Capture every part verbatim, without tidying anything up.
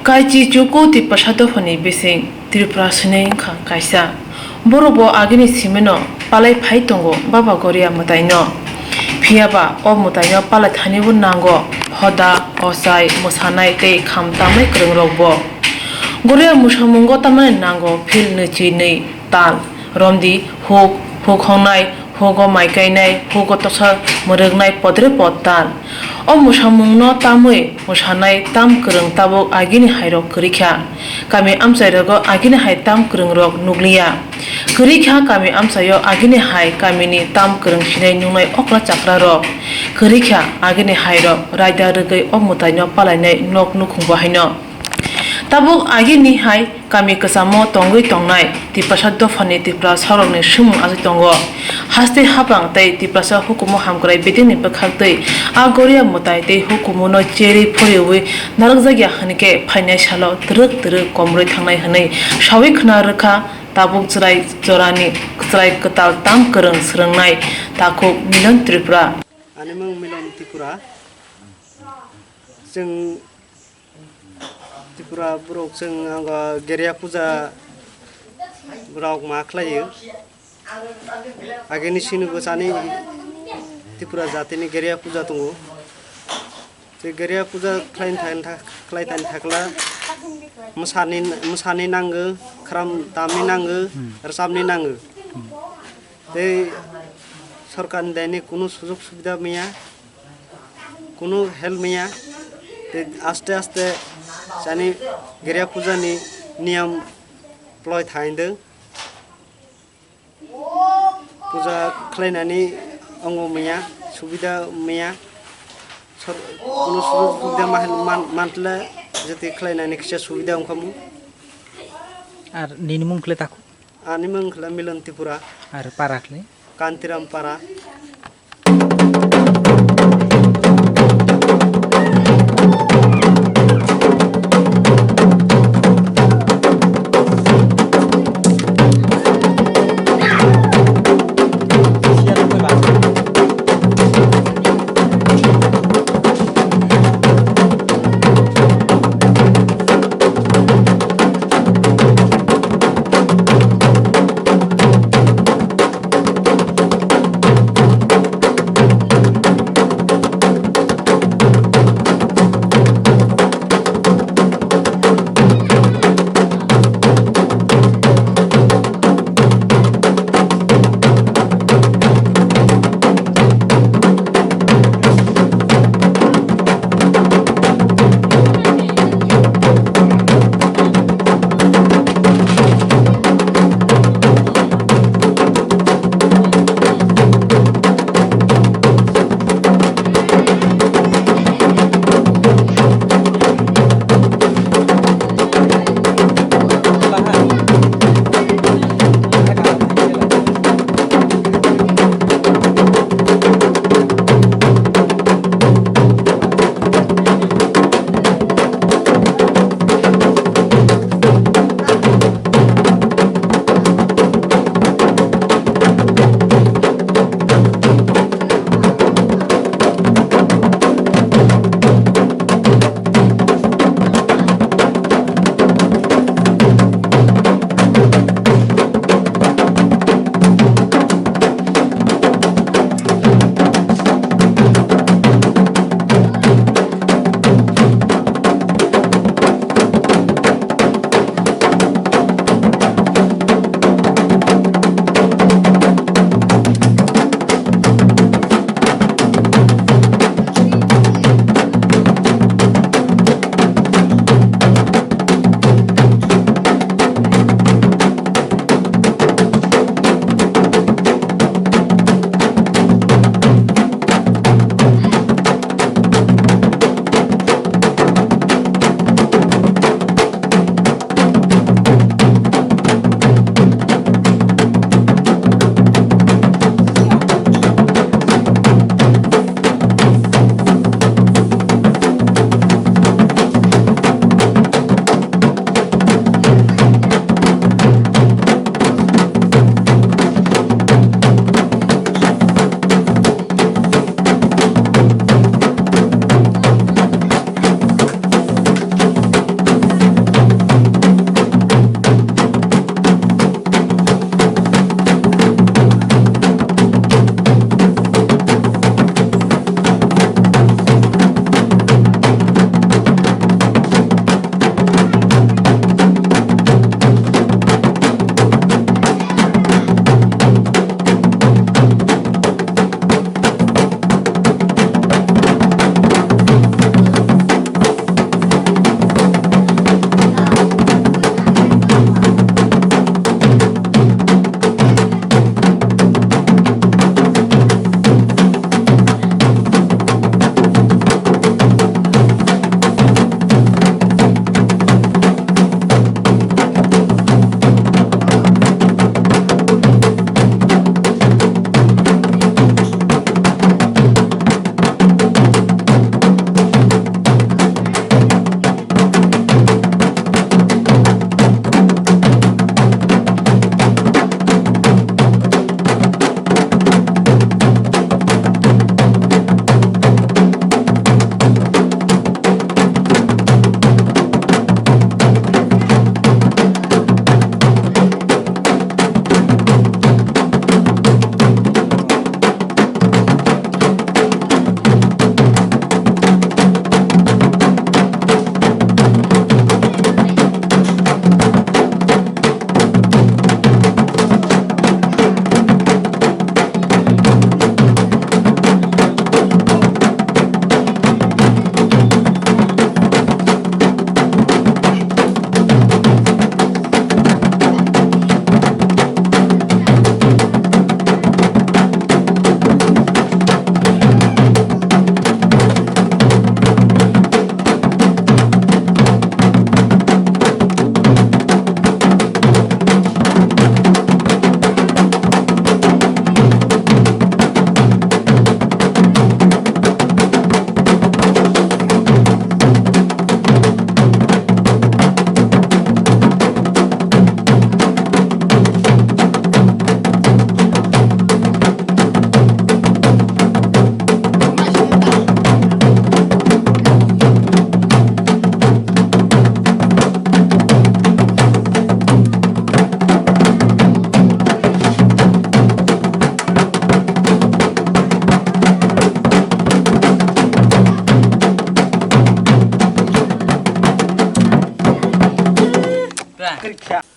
Kaichi chuku Tiprasa dophani bising Tripura sini wngkha kaisa. Borok bo agini simino palai phai tongo Baba Goria mwtaino. Phiyaba o mwtaino palai thanibo nango hoda, ochai, mwsanai tei kham tamnai kwrwngrokbo. Goria mwsamungo tamnai nango phil nwichi nwi tal, romdi, huk, huk hongnai, hugo mai kainai, hugo tosa mwrwknai podre pod tal. O mwsamungno tamwi mwsanai tam kwrwng tabuk agini hairok kwrwi kha. Kami amchairogo agini hai tam kwrwngrok nukliya. Kwrwi kha kami amchaio agini hai kamini tam kwrwng sinai nungnai okra chakrarok. Kwrwi kha agini hairok raida rwgwi o mwtaino palainai nok nukhungbo haino. Tabuk agini hai kami kwchamo tongwi tongnai Tiprasa dophani Tiprasarokni swngmung achai tongo. Haste hapang tei Tiprasa hukumu hamkrai bedekni bwkhaktwi a Goria mwtai tei hukumuno cherwi phoriwi narwkjakya hwnkhe phainai salo twrwk twrwk komrwi thangnai hwnwi sawi khwna rwkha tabuk chwrai jorani chwrai kwtal tam kwrwng swrwngnai takhuk Milon Tripura. Ani mung Milon Tripura. Chwng Tripura borok chwng anga Geria puja rok ma khlaio. Agini sini bo chani Tripura jatini Geria puja tongo. Tei Geria puja khlai thani thak-, khlai thani thakla mwsani, mwsani nango, khram tamni nango, rwchapni nango. Tei sorkarni daini kunu sujog subida maya. Kunu help maya, tei aste aste chani Geria puja ni niyam ploi thaindwng. Puja khlainani ongo maya, subida maya. Sor-, kunu sujog subida ma-, man-, mantle jeti khlainani kisa subida wngkhamu. Ar nini mung khle taku? Ani mung khle Milon Tripura. Ar para khle? Kantiram para.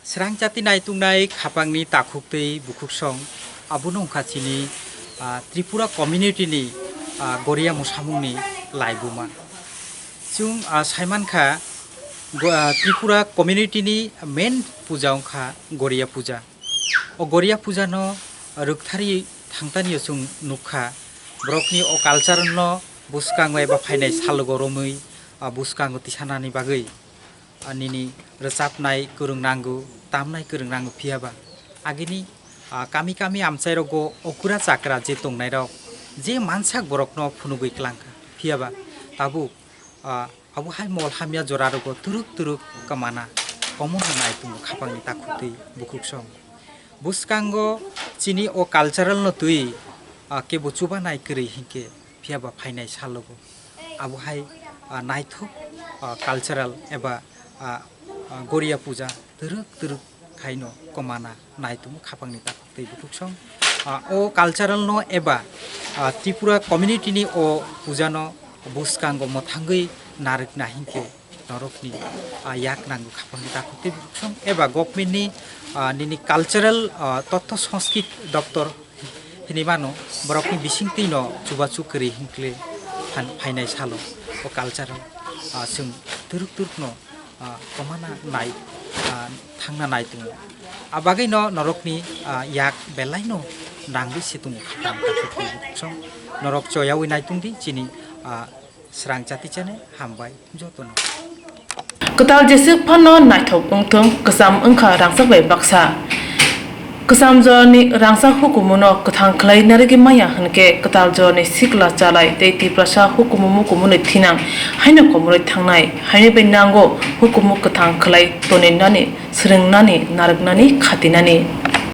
Srang chati naitungnai khapangni takhuk tei bukhuksong, abono wngkha chini, ah, Tripura community-ni, ah, Goria mwsamungni laibuma. Chwng, ah, saimankha, go-, ah, Tripura community-ni main puja wngkha Goria puja. O Goria puja no rwktharwi thangtanio chwng nukha, borokni o culture no bwskango eba phainai salogo romwi, ah, bwskango tisanani bagwi, ah, nini rwchapnai kwrwng nango, tamnai kwrwng nango, phiyaba agini, ah, kami kami amchairogo okra chakra je tongnairok je mansak borokno phunugwi klangkha, phiyaba tabuk, ah, abo hai mol hamya jora rogo turuk turuk kwmana, omono nai tongo khapangni takhuk tei bukhuksong. Bwskango chini o cultural no twi, ah, kebo chubanai kwrwi hinkhe, phiyaba phainai salogo abo hai, ah, naithok, ah, cultural eba, ah, ah, Goria puja turuk turuk khaino kwmana nai tongo khapangni takhuk tei bukhuksong. Ah, o cultural no eba, ah, Tripura community ni o puja no bwskango mwthangwi narwkna hinkhe norokni, ah, yak nango khapangni takhuk tei bukhuksong eba government ni, ah, nini cultural, ah, totto sanskrit doptor hinwi mano, borokni bisingtwi no chubachu kwrwi hinkle phan-, phainai salo o cultural, ah, chwng turuk turuk no, ah, kwmana nai, ah, thangna nai tongo. A bagwi no norokni, ah, yak belai no nangwi se tongo. Norok choyawi nai tongdi chini, ah, srang chati channel, hambai jotono. Kwtal jeswk phano naithok wngthung, kwcham wngkha rangchak bai baksa. Kwcham jorani rangchak hukumuno kwthang khlai narwgwi maya hwnkhe kwtal jorani sikla chalai tei Tiprasa hukumu mukumuni thinang haino komorwi thangnai, haini bai nango hukumu kwthang khlai toninani, swrwngnani, narwknani, khatinani.